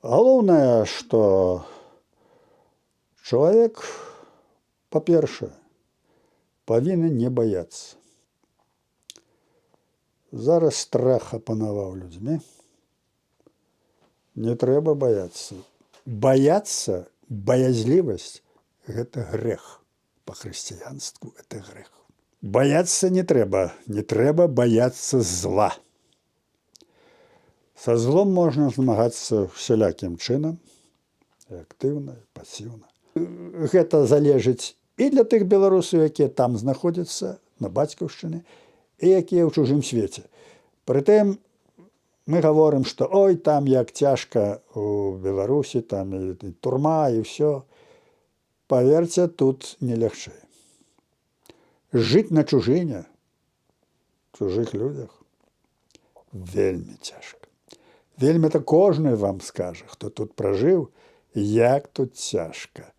Галоўнае, што чалавек, па-першае, павінен не баяцца. Зараз страх апанаваў людзьмі. Не трэба баяцца. Баяцца, баязлівасць — гэта грэх. Па хрысціянству это грэх. Баяцца не трэба, не трэба баяцца зла. Са злом можна змагацца усялякім чынам, і актыўна, і пасіўна. Гэта залежыць і для тых беларусаў, якія там знаходзяцца на бацькаўшчыне, і якія ў чужым свеце. Прытым мы гаворым, што ой, там як цяжка у Беларусі, там і турма, і ўсё. Паверце, тут не лягчэй. Жыць на чужыне, чужых людзях вельмі цяжка. Вельмі, то кожны вам скажа, хто тут пражыў, як тут цяжка.